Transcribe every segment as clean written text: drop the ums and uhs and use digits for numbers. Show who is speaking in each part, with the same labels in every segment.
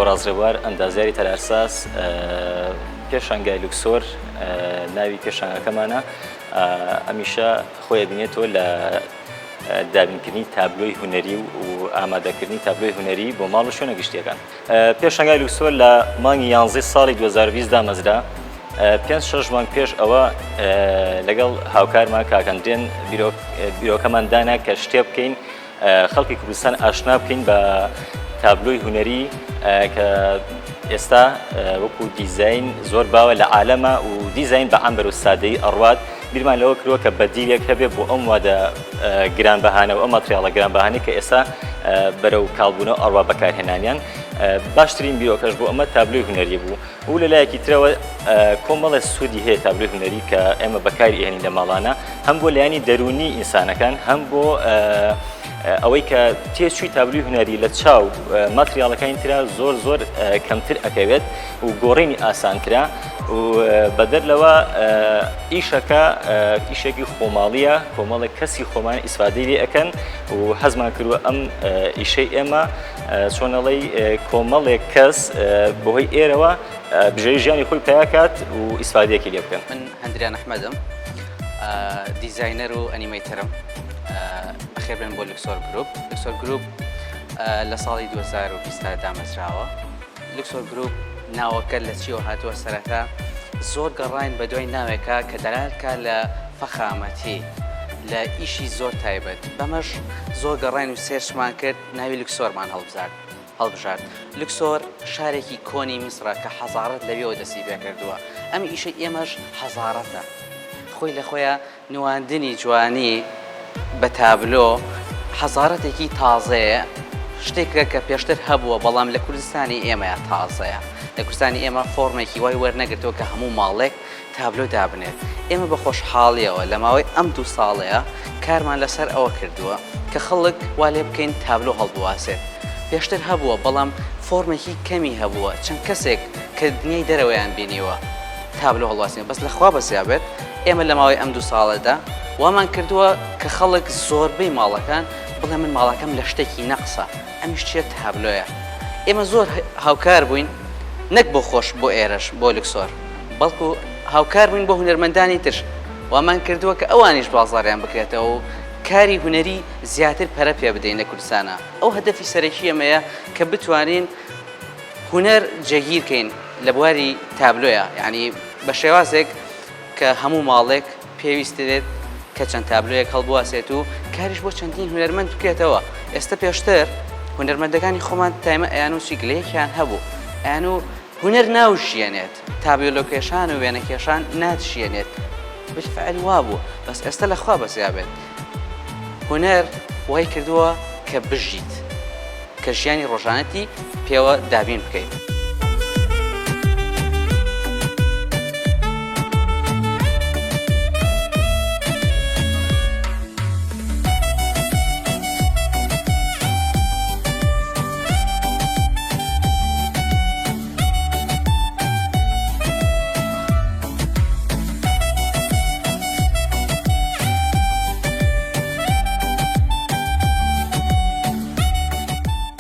Speaker 1: هەوراز ڕێبوار، ئەندازیاری تەلارساز، پێشانگای لوکسۆر ناوی پێشانگاکەمانە، ئەمیشە خۆی ئەبینێتەوە لە دابینکردنی تابلۆی هونەری و ئامادەکردنی تابلۆی هونەری بۆ ماڵ و شوێنە گشتیەکان. پێشانگای لوکسۆر لە مانگی یانزەی ساڵی 2020 دامەزرا، پێنج شەش مانگ پێش ئەوە لەگەڵ هاوکارمان کاک ئەندرێن بیرۆکەمان دانا کە شتێ بکەین خەڵکی کوردستان ئاشنا بکەین بە تابلۆی هونەری کە ئێستا وەکو دیزین زۆر باوە لە عالەمە و دیزین بە عام بەرەو سادەیی ئەڕوات بیرمان لەوە کردووە کە بەدیلێک هەبێ بۆ ئەم وادە گرانبەهانە و ئەم ماتریاڵە گرانبەهانەی کە ئێستا بەرەو کاڵبوونەوە ئەڕوا بەکارهێنانیان باشترین بیرۆکەش بۆ ئەمە تابلۆی هونەری بوو و لە لایەکی ترەوە کۆمەڵێ سوودی هەیە تابلۆی هونەری کە ئێمە بەکاری ئێنین لە ماڵانە هەم بۆ لایەنی دەروونی ئینسانەکان هەم بۆ ئەوەی کە تێچووی تابلوی هونەری لە چاو ماتریاڵەکانی ترا زۆر زۆر کەمتر ئەکەوێت و گۆڕینی ئاسانترە و بەدەر لەوە ئیشەکە ئیشێکی خۆماڵیە کۆمەڵێک کەسی خۆمان ئیسفادەی لێ ئەکەن و حەزمان کردووە ئەم ئیشەی ئێمە چۆنەڵی کۆمەڵێک کەس بەهۆی ئێرەوە بژێوی ژیانی خۆی پیاکات و ئیسفادەیەکی لێ بکەن. من
Speaker 2: هەندریان ئەحمەدم دیزاینەر و animator م بەخێربێن بۆ لوکسۆر گروپ. لوکسۆر گروپ لە ساڵی 2020 دامەزراوە. لوکسۆر گروپ ناوەکە لە چیەوە هاتووە سەرەتا زۆر گەڕاین بە دوای ناوێکە کە دەلالکە لە فەخامەتی لە ئیشی زۆر تایبەت بەمەش زۆر گەڕاین و search مان کرد ناوی لوکسۆرمان هەڵبزارد هەڵبژارد. لوکسۆر شارێکی کۆنی میسرە کە حەزاڕەت لەوێوە دەستی پێکردووە. ئەم ئیشەی ئێمەش حەزاڕەتە. خۆی لە خۆیا نواندنی جوانی بە تابلۆ حەزاڕەتێکی تازەیە، شتێکە کە پێشتر هەبووە بەڵام لە کوردستانی ئێمەیا تازەیە. لە کوردستانی ئێمە فۆرمێکی وای وەرنەگرتووە کە هەموو ماڵێک تابلۆ دابنێت. ئێمە بە خۆشحاڵییەوە لە ماوەی ئەم دوو ساڵەیا کارمان لەسەر ئەوە کردووە کە خەڵک وا لێ بکەین تابلۆ هەڵبواسێت. پێشتر هەبووە بەڵام فۆرمێکی کەمی هەبووە، چەند کەسێک کە دنیای دەرەوەیان بینیوە تابلۆ هەڵواسین، بەس لە خوا بەزیا بێت ئێمە لە ماوەی ئەم دوو ساڵەدا وامان کردووە کە خەڵک زۆربەی ماڵەکان بڵێ من ماڵەکەم لە شتێکی نەقسە، ئەمیش چیە تابلۆیە. ئێمە زۆر هاوکار بووین نەک بۆ خۆش بۆ ئێرەش بۆ لوکسۆر. بەڵکو هاوکار بووین بۆ هونەرمەندانی تر، وامان کردووە کە ئەوانیش بازاڕیان بکرێتەوە و کاری هونەری زیاتر پەرە پێ بدەین لە کوردستانا. ئەو هەدەفی سەرەکی ئێمەیە کە بتوانین هونەر جێگیر کەین لە بواری تابلۆیا، یانی بە شێوازێک کە هەموو ماڵێک پێویست بێت کە چەند تابلۆیەک هەڵبواسێت و کاریش بۆ چەندین هونەرمەند بکرێتەوە. ئێستە پێشتر هونەرمەندەکانی خۆمان تایمە ئەیان و چی گلەیەکیان هەبوو ئەیان و هونەر ناوژیەنێت، تابلۆکێشان و وێنەکێشان ناتژیەنێت، بالفعل وابوو، بەس ئێستا لە خوا بەزیا بێت هونەر وای کردووە کە بژیت، کە ژیانی ڕۆژانەتی پێوە دابین بکەیت.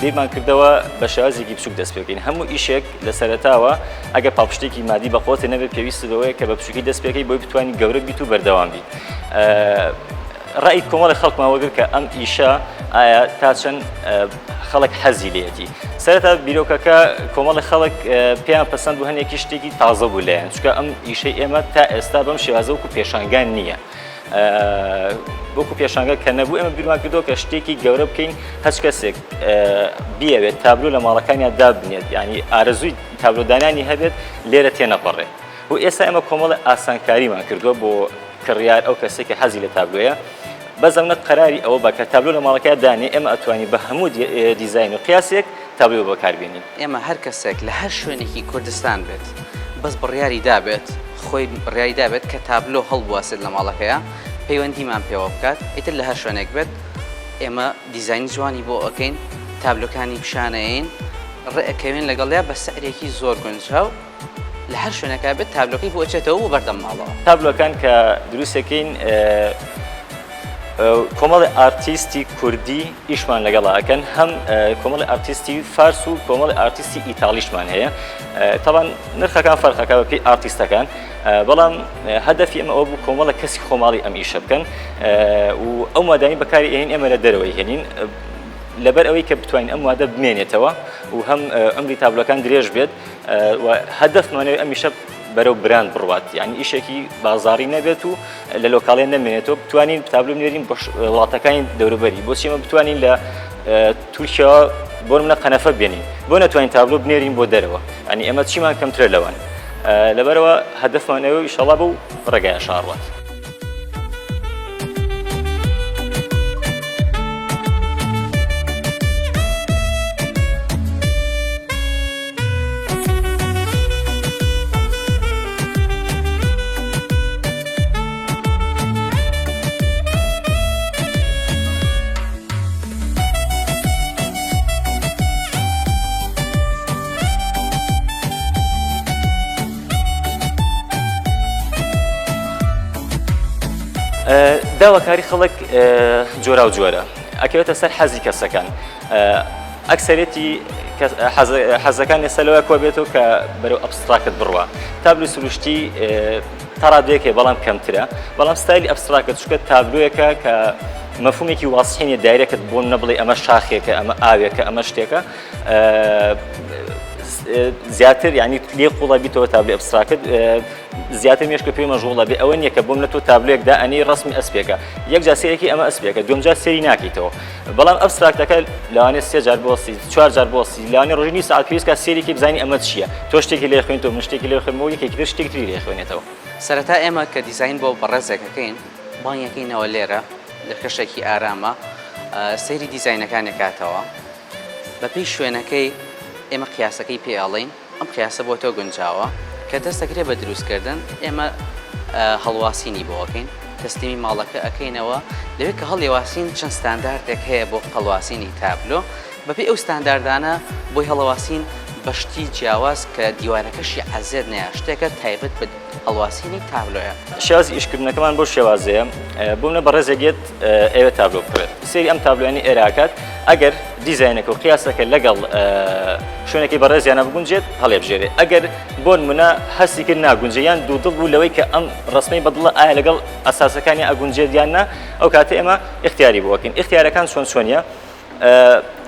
Speaker 1: بیرمان کردەوە بە شێوازێکی بچوک دەست پێ بکەین هەموو ئیشێک لە سەرەتاوە ئەگەر پاڵپشتێکی مادی بەقوەتە نەبێت پێویست بەوەیە کە بە بچوکی دەست پێکەی بۆی بتوانین گەورە بیت و بەردەوام بیت ڕای کۆمەڵی خەڵکمان وەرگرت کە ئەم ئیشە ئایا تا چەند خەڵک حەزی لێتی سەرەتا بیرۆکەکە کۆمەڵی خەڵک پێیان پەسەند بوو هەنێکی شتێکی تازە بوو لایەن چونکە ئەم ئیشەی ئێمە تا ئێستا بەم شێوازە وەکو پێشانگان نییە. وەکو پێشانگە کە نەبوو ئێمە بیرمان کردەوە کە شتێکی گەورە بکەین هەچ کەسێک بیەوێت تابلۆ لە ماڵەکانیان دابنێت یعنی ئارەزووی تابلۆدانانی هەبێت لێرە تێنەپەڕێ و ئێستا ئێمە کۆمەڵێ ئاسانکاریمان کردووە بۆ کڕیار ئەو کەسێک کە حەزی لە تابلۆیە بەس ئەمنە قەراری ئەوە بە کە تابلۆ لە ماڵەکەیا دانێ ئێمە ئەتوانین بە هەموو دیزاین و قیاسێک تابلۆ بەکاربێنین.
Speaker 2: ئێمە هەر کەسێک لە هەر شوێنێکی کوردستان بێت بەس بڕیاری دابێت خۆی بڕیاری دابێت کە تابلۆ هەڵبواسێت لە ماڵەکەیا پەیوەندیمان پێوە بکات ئیتر لە هەر شوێنێک بێت ئێمە دیزاینی جوانی بۆ ئەکەین تابلۆکانی پیشانەیەین ڕێئەکەوین لەگەڵیا بە سعرێکی زۆر گونجاو لە هەر شوێنێکا بێت تابلۆکەی بۆ ئەچێتەوە بۆ بەردەم ماڵەوە.
Speaker 1: تابلۆکان کە دروستەکەین. کۆمەڵی ئارتیستی کوردی ئیشمان لەگەڵا ئەکەن هەم کۆمەڵی ئارتیستی فارس و کۆمەڵی ئارتیستی ئیتاڵیشمان هەیە تاوان نرخەکان فەرقەکە بە پێی ئارتیستەکان بەڵام هەدەفی ئەمە ئەوە بوو کۆمەڵە کەسی خۆماڵی ئەم ئیشە بکەن و ئەو مادانی بەکاری ئێن ئێمە لە دەرەوەی هێنین لەبەر ئەوەی کە بتوانین ئەم وادە بمێنێتەوە و هەم ئەمری تابلۆکان درێژ بێت و هەدەفمانەوەی ئەمیشە بەرەو براند بڕوات یعنی ئیشێکی بازاری نەبێت و لە local ێ نەمێنێتەوە بتوانین تابلۆ بنێرین بۆ وڵاتەکانی دەوروبەری بۆچی ئێمە بتوانین لە تورکیا بۆ منە قەنەفە بێنین بۆ نەتوانین تابلۆ بنێرین بۆ دەرەوە ئەنی ئێمە چیمان کەمترە لەوان لەبەرەوە هەدەفمانەوە ئیشەڵا بەو ڕێگایە شاڕوات. داواکاری خەڵک جۆراو جۆرە ئەکەوێتە سەر حەزی کەسەکان ئەکسەرێتی حەزەکان ئێستا لەوە کۆ بێتەوە کە بەرەو abstract بڕوا تابلو سروشتی تا ڕادەیەک هەیە بەڵام کەمترە بەڵام ستایلی abstract چونکە تابلۆیەکە کە مەفهومێکی وازحی نیە direct بۆ نەبڵێ ئەمە شاخێکە ئەمە ئاوێکە ئەمە شتێکە زیاتر ینی لێ قوڵە بیتەوە تابلۆی abstract زیاتر مێشکە پێی مەژغوڵە بێ ئەوە نییە کە بۆم لە تۆ تابلۆیەکدا ئەنی ڕسمی ئەسپێکە یەک جار سەیرێکی ئەمە ئەسپێکە دوم جار سەیری ناکەیتەوە بەڵام abstract ەکە لەوانەیە سێ جار بۆسی چوار جار بۆسی لەوانەیە ڕۆژی نیو سەعات پێویست کات سەیرێکی بزانی ئەمە چییە تۆ شتێکی لێ خوێنیتەوە من شتێکی لێ خوێنمەوە یەکێکی تر شتێکی تری لێ خوێنێتەوە.
Speaker 2: سەرەتا ئێمە کە دیزاین بۆ بەڕێزێک ئەکەین بانگیەکەینەوە لێرە لە کەشێکی ئارامە سەیری دیزاینەکانی ئەکاتەوە بەپێی شوێنەکەی ئێمە قیاسەکەی پێ ئەڵێین ئەم قیاسە بۆ تۆ گونجاوە؟ کە دەست ئەکرێ بە دروست کردن ئێمە هەڵواسینی بۆ ئەکەین تەسلیمی ماڵەکە ئەکەینەوە لەوێ کە هەڵیواسین چەند ستانداردێک هەیە بۆ هەڵواسینی تابلۆ بەپێی ئەو ستانداردانە بۆی هەڵەواسین بە شتی جیاواز کە دیوارەکەشی عەزێت نەیە شتێکە تایبەت بە هەڵواسینی تابلۆیە.
Speaker 1: شێوازی ئیشکردنەکەمان بەو شێوازەیە بۆ منە بەڕێزێک یەت ئەوێ تابلۆ بکڕێت سەیری ئەم تابلۆیانی ئێرە ئەکات ئەگەر دیزاینەکە و قیاسەکە لەگەڵ شوێنەکەی بەڕێزیانە بگونجێت هەڵێبژێرێ ئەگەر بۆ نمونە هەستی کرد ناگونجێ یان دوودڵ بوو لەوەی کە ئەم ڕسمەی بەدڵە ئایا لەگەڵ ئەساسەکانی ئەگونجێت یان نا ئەو کاتە ئێمە ئیختیاری بۆ ئەکەین ئیختیارەکان چۆن چۆنیە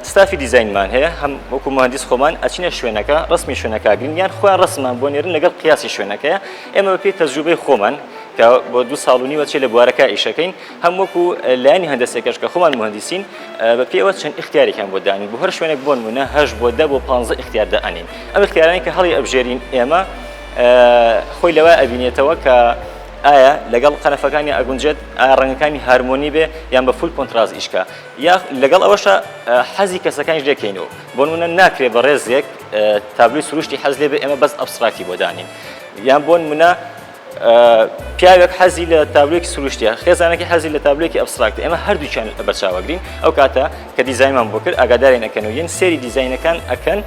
Speaker 1: ستافی دیزاینمان هەیە هەم وەکو مهندس خۆمان ئەچینە شوێنەکە ڕسمی شوێنەکە گرین یان خۆیان ڕسمان بۆ نێرن لەگەڵ قیاسی شوێنەکەیە ئێمە بەپێی تەجروبەی خۆمان کە بۆ دو ساڵ و نیوە چێ لە بوارەکە ئیشەکەین هەم وەکو لایەنی هەندەسەکەش کە خۆمان مهندسین بە پێوە چەند ئیختیارێکیان بۆ دانین بۆ هەر شوێنێک بۆ نمونە هەش بۆ دە بۆ 15 ئیختیار دەئەنین ئەم ئیختیارانی کە هەڵی ئەبژێرین ئێمە خۆی لەوە ئەبینێتەوە کە ئایا لەگەڵ قەنەفەکانی ئەگونجێت ئایا ڕەنگەکانی هارمۆنی بێ یان بە full contrast ئیشکا یا لەگەڵ ئەوەشا حەزی کەسەکانیش لێکەینەوە بۆ نمونە ناکرێ بەڕێزێک تابلوی سروشتی حەز لێ بێ ئێمە بەس abstract ی بۆ دانین یان بۆ نمونە پیاوێک حەزی لە تابلوێکی سروشتیە خێزانێکی حەزی لە تابلوێکی abstract ئێمە هەردووکیان بەرچاوەگرین ئەو کاتە کە دیزاینمان بۆ کرد ئاگادارین ئەکەن و یەن سێری دیزاینەکان ئەکەن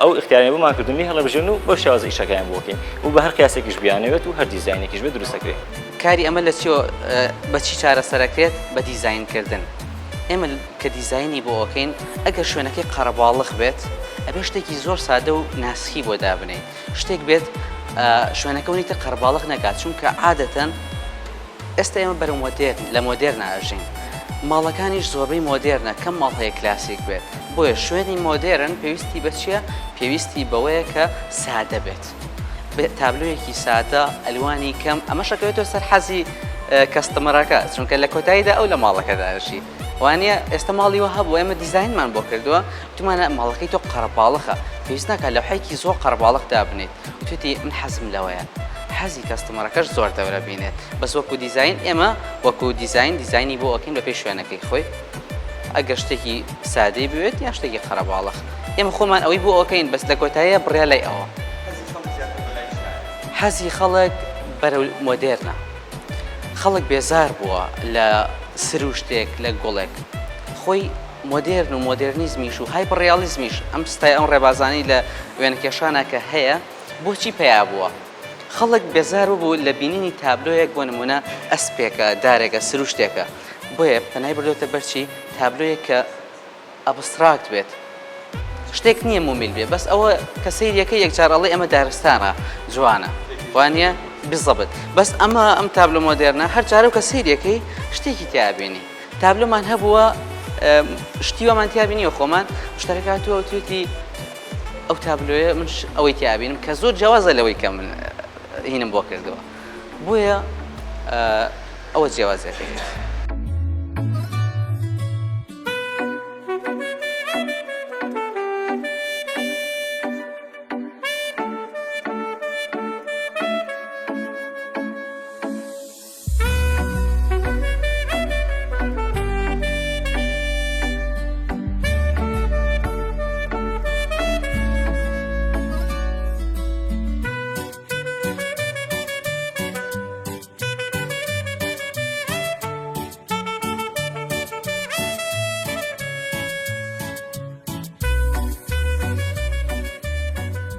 Speaker 1: ئەو ئیختیارانەی بۆمان کردون لێ هەڵەبژێرن و بەو شێوازە ئیشەکەیان بۆ بکەین و بە هەر قیاسێکیش بیانەوێت و هەر دیزاینێکیش بێت دروست دەکرێت.
Speaker 2: کاری ئەمە لە چیەوە بە چی چارەسەرەکرێت؟ بە دیزاین کردن. ئێمە کە دیزاینی بۆ ئەکەین ئەگەر شوێنەکەی قەرەباڵخ بێت ئەبێ شتێکی زۆر سادە و ناسکی بۆ دابنێین شتێک بێت شوێنەکە ونی تر قەرەباڵخ نەکات چونکە عادەتەن ئێستا ئێمە بەرەو مۆدێرن لە مۆدێرنا ئەژین ماڵەکانیش زۆربەی مۆدێرنە کەم ماڵ هەیە کلاسیک بێت بۆیە شوێنی مۆدێرن پێویستی بە چییە پێویستی بەوەیە کە سادە بێت تابلۆیەکی سادە ئەلوانی کەم ئەمەش ئەکەوێتەوە سەر حەزی customer ەکە چونکە لە کۆتاییدا ئەو لە ماڵەکەدا ئەژی وانە ئێستا ماڵی وە هەبوو ئێمە دیزاینمان بۆ کردووە وتمانە ماڵەکەی تۆ قەرەباڵخە پێویست ناکات لەوحێکی زۆر قەرەباڵخ دابنێیت وتوێتی من حەزم لەوەیە حەزی customer ەکەش زۆر دەورە بینێت بەس وەکو دیزاین ئێمە وەکو دیزاین دیزاینی بۆ ئەکەین بەپێی شوێنەکەی خۆی ئەگەر شتێکی سادەی بوێت یان شتێکی قەرەباڵخ ئێمە خۆمان ئەوەی بۆ ئەکەین بەس لە کۆتاییە بڕیا لای ئەوە. حەزی خەڵک بەرەو مۆدێرنە خەڵک بێزار بووە لە سروشتێک لە گوڵێک خۆی مۆدێرن و مۆدێرنیزمیش و hyper ڕیالیزمیش ئەم ستای ئەم ڕێبازانی لە وێنەکێشانە کە هەیە بۆچی پەیا بووە خەڵک بێزار بوو لە بینینی تابلۆیەک بۆ نمونە ئەسپێکە دارێکە سروشتێکە. بۆیە پەنای بردۆتە بەر چی؟ تابلۆیەک کە abstract بێت شتێک نییە ممل بێ بەس ئەوە کە سەیریەکە یەکجار ئەڵێ ئەمە دارستانە جوانە وانە بزەبت بەس ئەمە ئەم تابلۆ مۆدێرنە هەر جارە کە سەیریەکەی شتێکی تیابینی تابلۆمان هەبووە شتی وامان تیابینیوە خۆمان مشتەرەکە هاتووە وتوێتی ئەو تابلۆیە من ئەوەی تیابینم کە زۆر جیاوازە لەوەی کە من هینم بۆ کردووە بۆیە ئەوە جیاوازیەکەی هەیە.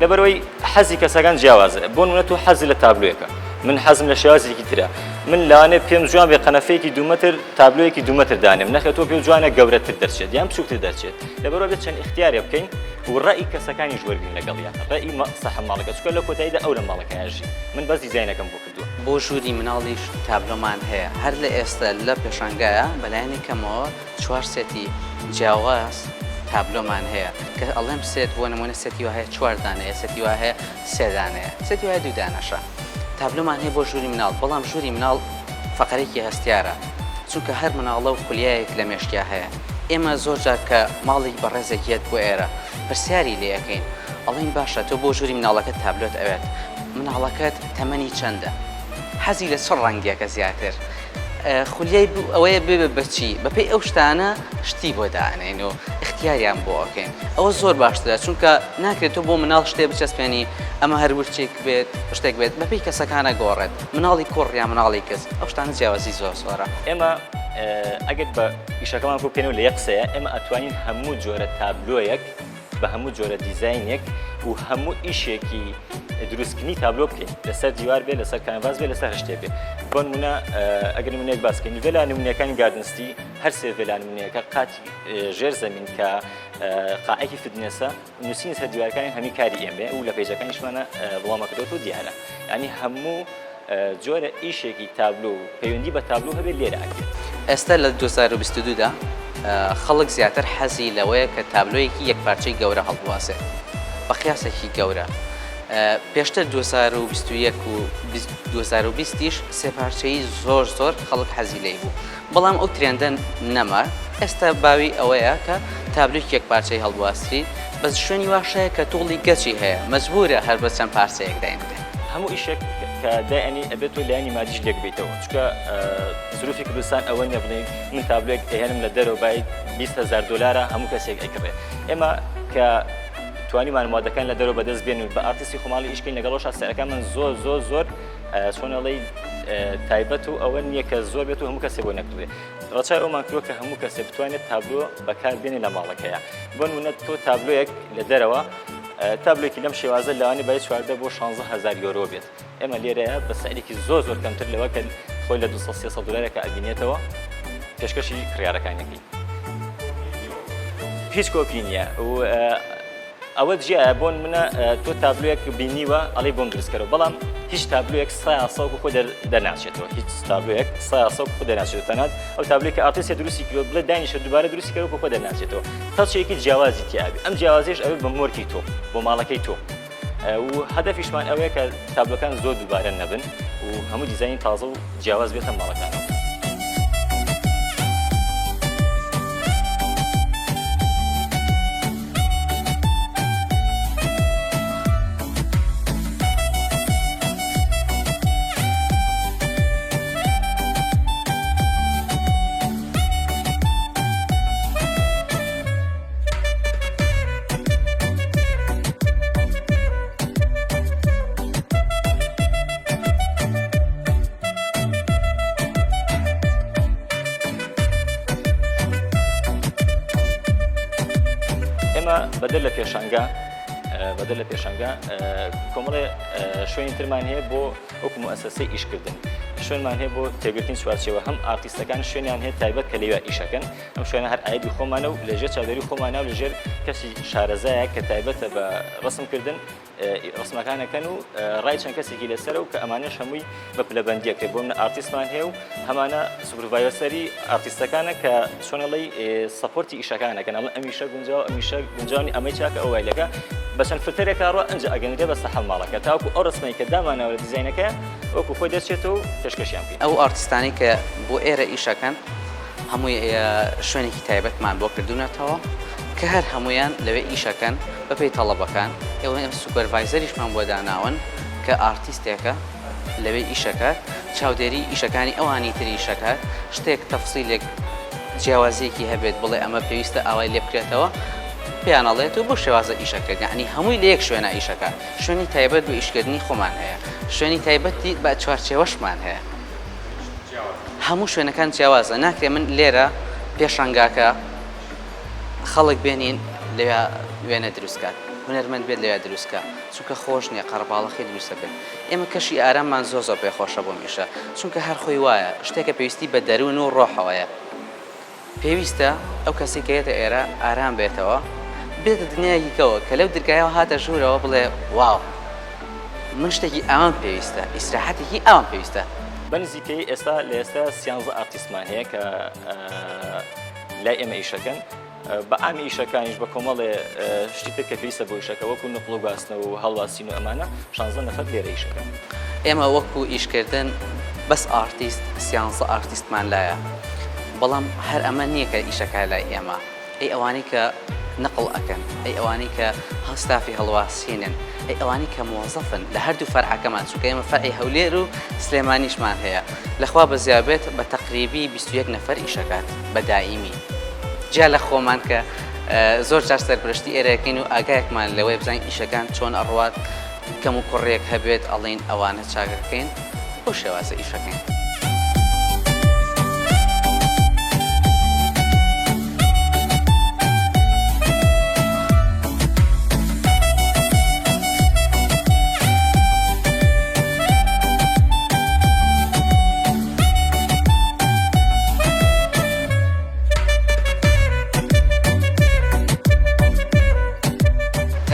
Speaker 1: لەبەرئەوەی حەزی کەسەکان جیاوازە بۆ نمونە تۆ حەزی لە تابلۆیەکە من حەزم لە شێوازێکی ترە من لەوانەیە پێم جوان بێ قەنەفەیەکی دوو مەتر تابلۆیەکی دوو مەتر دانێم نەخێ تۆ پێ جوانە گەورەتر دەرچێت یان بچووکتر دەرچێت لەبەرئەوە بێت چەند ئیختیارێ بکەین و ڕەئی کەسەکانیش وەرگین لەگەڵیان ڕەئی ساحب ماڵەکە چونکە لە کۆتاییدا ئەو لە ماڵەکەیا ژی من بەس دیزاینەکەم بۆ کردووە.
Speaker 2: بۆ ژووری مناڵیش تابلۆمان هەیە هەر لە ئێستە لە پێشانگایە بەلایەنی کەمەوە چوار سێتی جیاواز تابلۆمان هەیە کە ئەڵێم سێت بۆ نمونە سێتی وا هەیە چوار دانەیە سێتی وا هەیە سێ دانەیە سێتی وایە دوو دانەشە تابلۆمان هەیە بۆ ژووری مناڵ بەڵام ژووری مناڵ فەقەرێکی هەستیارە چونکە هەر مناڵە و خولیایەک لە مێشکیا هەیە ئێمە زۆر جار کە ماڵێک بەڕێزێک یەت بۆ ئێرە پرسیاری لێ ئەکەین ئەڵێین باشە تۆ بۆ ژووری مناڵەکەت تابلۆت ئەوێت مناڵەکەت تەمەنی چەندە حەزی لە چ ڕەنگێکە زیاتر خولیای ئەوەیە ببێ بە چی بەپێی ئەو شتانە شتی بۆ دائەنێین و ئیختیاریان بۆ ئەکەین ئەوە زۆر باشترە چونکە ناکرێت تۆ بۆ مناڵ شتێ بچەسپێنی ئەمە هەر ورچێک بێت شتێک بێت بەپێی کەسەکانە گۆڕێت مناڵی کوڕ یا مناڵی کچ ئەو شتانە جیاوازی زۆر زۆرە.
Speaker 1: ئێمە ئەگەر بە ئیشەکەمان کۆ بکەینەوە لە یەک قسەیە ئێمە ئەتوانین هەموو جۆرە تابلۆیەک بە هەموو جۆرە دیزاینێک و هەموو ئیشێکی دروستکردنی تابلۆ بکەین لەسەر دیوار بێ لەسەر کانڤاس بێ لەسەر هەر شتێک بێ بۆ نمونە ئەگەر نمونەیەک باس بکەین ڤێلا نمونەکانی گاردن سیتی هەر سێ ڤێلا نمونەیەکە قاتی ژێر زەمین کە قاعێکی fitness ە نووسین سەر دیوارەکانی هەمی کاری ئێمەیە و لە پەیجەکانیشمانە بڵاومەکردۆتەوە دیارە یعنی هەموو جۆرە ئیشێکی تابلۆ و پەیوەندی بە تابلۆ هەبێت لێرە ئەکرێت.
Speaker 2: ئێستا لە 2022 دا خەڵک زیاتر حەزی لەوەیە کە تابلۆیەکی یەکپارچەی گەورە هەڵبواسێت بە قیاسێکی گەورە. پێشتر 2021 و 2020 یش سێ پارچەیی زۆر زۆر خەڵک حەزی لێی بوو. بەڵام ئەو trend ە نەما، ئێستا باوی ئەوەیە کە تابلۆیەکی یەک پارچەی هەڵبواستری، بەس شوێنی واش هەیە کە توڵی گەچی هەیە، مەجبورە هەر بە چەند پارچەیەک داینرێ.
Speaker 1: هەموو ئیشێک کە دایئەنێی ئەبێت تۆ لایەنی مادیش لێک بەیتەوە، چونکە زروفی کوردستان ئەوە نیە بڵێی من تابلۆیەک ئەهێنم لە دەرەوە بای 20 هەزار دۆلارە هەموو کەسێک ئەیکڕێ. ئێمە کە توانیمان مادەکان لە دەرەوە بەدەست بێنین و بە ئارتیستی خۆماڵی ئیش کەین لەگەڵەوەشا سعرەکانمان زۆر زۆر زۆر چۆن ئەڵێی تایبەت و ئەوە نییە کە زۆر بێت و هەموو کەسێ بۆ نەکڕێ ڕەچای ئەومان کردووە کە هەموو کەسێ بتوانێت تابلۆ بەکار بێنێ لە ماڵەکەیە بۆ نمونە تۆ تابلۆیەک لە دەرەوە تابلۆێکی لەم شێوازە لەوانی بای 14 بۆ 16 هزار یۆرۆ بێت ئێمە لێرەیە بە سعرێکی زۆر زۆر کەمتر لەوە کە خۆی لە 200 300 دلارێکە ئەبینێتەوە پێشکەشی کڕیارەکانەکەی هیچ کۆپی نییە و ئەوە جیایە بۆ نمونە تۆ تابلۆیەک بینیوە ئەڵێی بۆم دروست کەرەوە بەڵام هیچ تابلۆیەک سایە سەوک خۆ دەرناچێتەوە هیچ تابلۆیەک سایە سەوک خۆ دەرناچێتەوە تەنات ئەو تابلۆی کە ئارتیستێ دروستی کردووە بڵێ دانیشە دووبارە دروستی کەرەوە خۆ دەرناچێتەوە touch ێکی جیاوازی تیابێ ئەم جیاوازیش ئەوێ بە مۆرکی تۆ بۆ ماڵەکەی تۆ و هەدەفیشمان ئەوەیە کە تابلۆکان زۆر دووبارە نەبن و هەموو دیزاینی تازە و جیاواز بێتە ماڵەکانەوە. ئێمە بەدەر لە پێشانگا بەدەر لە پێشانگا کۆمەڵێ شوێنی ترمان هەیە بۆ وەکو موئەسەسەی ئیشکردن. شوێنمان هەیە بۆ تێگرتنی چوارچێوە، هەم ئارتیستەکان شوێنیان هەیە تایبەت کە لەوێ ئیشەکەن، ئەم شوێنە هەر ئایدی خۆمانە و لەژێر چاودێری خۆمانە و لەژێر کەسی شارەزایە کە تایبەتە بە ڕسمکردن ڕسمەکان ئەکەن و ڕای چەند کەسێکی لەسەرە و کە ئەمانەش هەمووی بە پلەبەندی ئەکرێت. بۆ منە ئارتیستمان هەیە و هەمانە supervisor ی ئارتیستەکانە کە چۆنەڵی support ی ئیشەکان ئەکەن، ئەڵێن ئەمیشە گونجاوە ئەمیشە گونجاونی ئەمەی چاکە ئەو وای لەکە بە چەند فلتەرێکا ڕۆ ئەنجا ئەگەنرێ بە سەحەم ماڵەکە تاوەکو ئەو ڕسمەی کە داماناوە لە دیزاینەکە وەکو خۆی دەرچێتەوە و پێشکەشیان بکەین.
Speaker 2: ئەو ئارتیستانەی کە بۆ ئێرە ئیشەکەن هەمووی شوێنێکی تایبەتمان بۆ کردوونەتەوە کە هەر هەموویان لەوێ ئیشەکەن بەپێی تەڵەبەکان، ئێوە ئێمە supervisor یشمان بۆ داناون کە ئارتیستێکە لەوێ ئیشەکات، چاودێری ئیشەکانی ئەوانی تر ئیشەکات، شتێک تەفسیلێک جیاوازیەکی هەبێت بڵێ ئەمە پێویستە ئاوای لێ بکرێتەوە پێیان ئەڵێت و بەو شێوازە ئیشەکرێت، یەعنی هەمووی لە یەک شوێنا ئیشەکات، شوێنی تایبەت بە ئیشکردنی خۆمان هەیە، شوێنی تایبەتی بە چوارچێوەشمان هەیە. هەموو شوێنەکان جیاوازە، ناکرێ من لێرە پێشانگاکە خەڵک بێنین لەوێ وێنە دروست کات، هونەرمەند بێت لەوێ دروست کا، چونکە خۆش نییە قەرەباڵخی دروست ئەبێت. ئێمە کەشی ئاراممان زۆر زۆر پێ خۆشە بۆم ئیشە، چونکە هەر خۆی وایە، شتێکە پێویستی بە دەروون و ڕۆحەوەیە. پێویستە ئەو کەسەی کە یەتە ئێرە ئارام بێتەوە، بێتە دنیایەکی کەوە کە لەو درگایەوە هاتە ژوورەوە بڵێ wow من شتێکی ئاوام پێویستە، ئیسراحەتێکی ئاوام پێویستە.
Speaker 1: بە نزیکەیی ئێستا لە ئێستا سیانزە ئارتیستمان هەیە کە لای ئێمە ئیشەکەن، بە عامی ئیشەکانیش بە کۆمەڵێ شتی تر کە پێویستە بۆ ئیشەکە وەکو نقڵ و گواستنەوە و هەڵواسین و ئەمانە شانزە نەفەر لێرە ئیشەکەن.
Speaker 2: ئێمە وەکو ئیشکردن بەس ئارتیست سیانزە ئارتیستمان لایە بەڵام هەر ئەمە نییە کە ئیشەکە لای ئێمە ئەی ئەوانەی کە نقڵ ئەکەن ئەی ئەوانەی کە ستافی هەڵواسینن ئەی ئەوانەی کە مۆزەفن لە هەردوو فەرعەکەمان چونکە ئێمە فەرعی هەولێر و سلێمانیشمان هەیە لەخوا بەزیابێت بە تەقریبی 21 نەفەر ئیشەکات بە دائیمی جیا لە خۆمان کە زۆر جار سەرپەرشتی ئێرەکەین و ئاگایەکمان لەوەیە بزانین ئیشەکان چۆن ئەڕوات کەم و کوڕیەک هەبێت ئەڵێین ئەوانە چاکەکەین بەو شێوازە ئیشەکەین.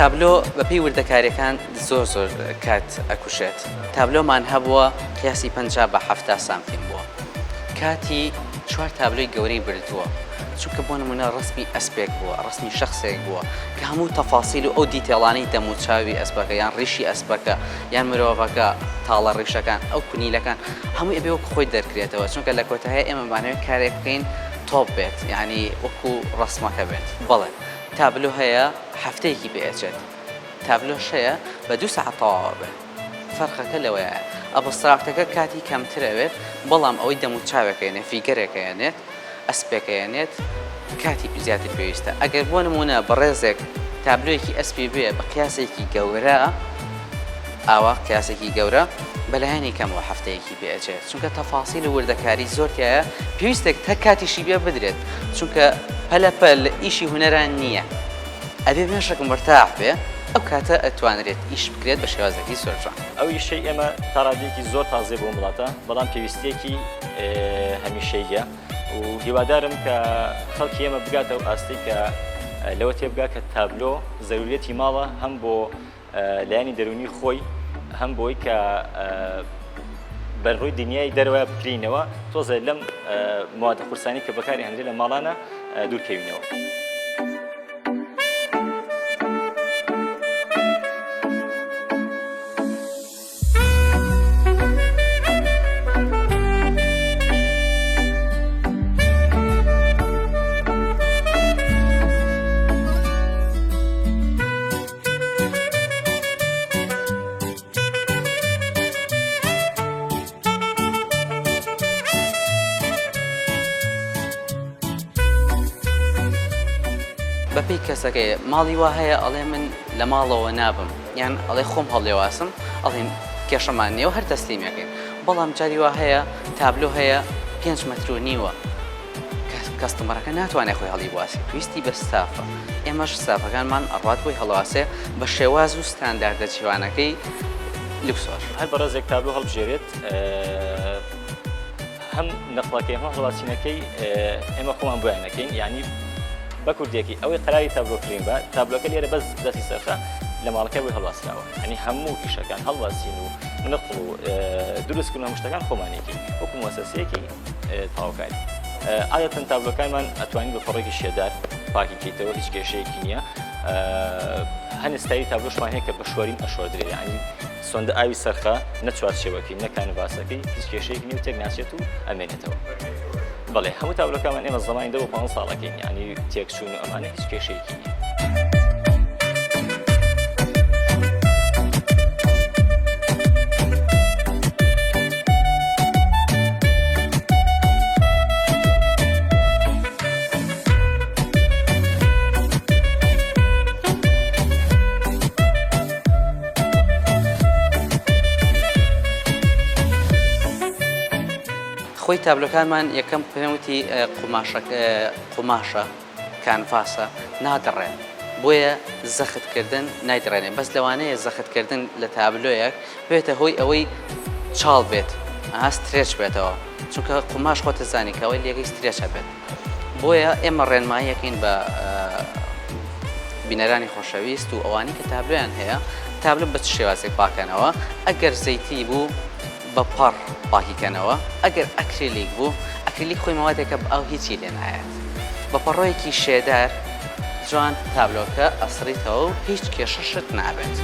Speaker 2: تابلۆ بەپێی وردەکاریەکان زۆر زۆر کات ئەکوشێت تابلۆمان هەبووە قیاسی 50 بە 70 سانتیم بووە کاتی چوار تابلۆی گەورەی بردووە چونکە بۆ نمونە ڕسمی ئەسپێک بووە ڕسمی شخصێک بووە کە هەموو تەفاسیل و ئەو detail انەی دەموچاوی ئەسپەکە یان ڕیشی ئەسپەکە یان مرۆڤەکە تاڵە ڕیشەکان ئەو کونیلەکان هەمووی ئەبێ وەکو خۆی دەرکرێتەوە چونکە لە کۆتایە ئێمە بانەوێت کارێک بکەین تۆپ بێت یعنی وەکو ڕسمەکە بێت بەڵێ تابلۆ هەیە هەفتەیەکی پێ ئەچێت تابلۆش هەیە بە دوو سەعات تەواوە بێ فەرقەکە لەوەیە abstract ەکە کاتی کەمتر ئەوێت بەڵام ئەوەی دەموچاوێکە یەنێ figure ێکە یەنێت ئەسپێکە یەنێت کاتی زیاتر پێویستە ئەگەر بۆ نمونە بەڕێزێک تابلۆیەکی ئەسپی بێ بە قیاسێکی گەورە ئاوا قیاسێکی گەورە بەلایەنی کەمەوە هەفتەیەکی پێ ئەچێت چونکە تەفاسیل و وردەکاری زۆر تیایە پێویستێک تا کاتیشی بێ بدرێت چونکە پەلە پەل ئیشی هونەران نییە ئەبێ مێشک مرتاح بێ ئەو کاتە ئەتوانرێت ئیش بکرێت بە شێوازێکی زۆر جوان.
Speaker 1: ئەو ئیشەی ئێمە تا ڕادەیەکی زۆر تازەیە بۆ ئەم وڵاتە، بەڵام پێویستییەکی هەمیشەییە و هیوادارم کە خەڵکی ئێمە بگاتە ئەو ئاستەی کە لەوە تێبگا کە تابلۆ زەروریەتی ماڵە هەم بۆ لایەنی دەروونی خۆی هەم بۆی کە بەر ڕووی دنیای دەرەوە بکرینەوە تۆزێ لەم موادە قورسانی کە بەکاری هەندێک لە ماڵانە دوورکەوینەوە.
Speaker 2: بەپێی کەسەکەی ماڵی وا هەیە ئەڵێ من لە ماڵەوە نابم یان ئەڵێ خۆم هەڵێواسم ئەڵێن کێشەمان نییە و هەر تەسلیمەکەین بەڵام جاری وا هەیە تابلۆ هەیە 5 مەتر و نیوە customer ەکە ناتوانێت خۆی هەڵیبواسێ پێویستی بە ستافە ئێمەش ستافەکانمان ئەڕات بۆی هەڵواسێ بە شێواز و ستانداردە جیوانەکەی. لوکسۆر.
Speaker 1: هەر بەڕێزێک تابلۆ هەڵبژێرێت هەم نەقڵەکەی هەم هەڵواسینەکەی ئێمە خۆمان بۆیان نەکەین یعنی بە کوردیەکی ئەوەی قەراری تابلۆ کرین بە تابلۆکە لێرە بەس دەستی سەرخە لە ماڵەکە بۆی هەڵواسراوە ئەنی هەموو ئیشەکان هەڵواسین و نقڵ و دروستکردن هەموو شتەکان خۆمانێکی وەکو مؤسسەیەکی تەواوکاری عادەتەن تابلۆکانمان ئەتوانین بە پەڕێکی شێدار پاکی کەیتەوە هیچ کێشەیەکی نییە هەنێ ستایلی تابلۆشمان هەیە کە بە شۆرین ئەشۆردرێ یعنی سۆندە ئاوی سەرخە نە چوارچێوەکەی نە کانڤاسەکەی هیچ کێشەیەکی نیە و تێک ناچێت و ئەمێنێتەوە بەڵێ هەموو تابلۆکانمان ئێمە زەمانی دە بۆ 15 ساڵەکەین یعنی تێکچوون و ئەمانە هیچ کێشەیەکی نییە.
Speaker 2: خۆی تابلۆکانمان یەکەم پێم وتی قوماشە کانڤاسە نادڕێن بۆیە زەخت کردن نایدڕێنێ بەس لەوانەیە زەخت کردن لە تابلۆیەک بێتە هۆی ئەوەی چاڵ بێت ئەها stretch بێتەوە چونکە قوماش خۆتە زانی کە ئەوەی لێگەی stretch ە بێت بۆیە ئێمە ڕێنماییەکەین بە بینەرانی خۆشەویست و ئەوانەی کە تابلۆیان هەیە تابلۆ بە چ شێوازێک پاکەنەوە ئەگەر زەیتی بوو بە پەڕ پاکی کەنەوە ئەگەر ئەکریلیک بوو ئەکریلیک خۆی مەوادێکە بە ئاو هیچی لێ نایەت بە پەڕۆیەکی شێدار جوان تابلۆکە ئەسڕیتەوە و هیچ کێشەشت نابێت.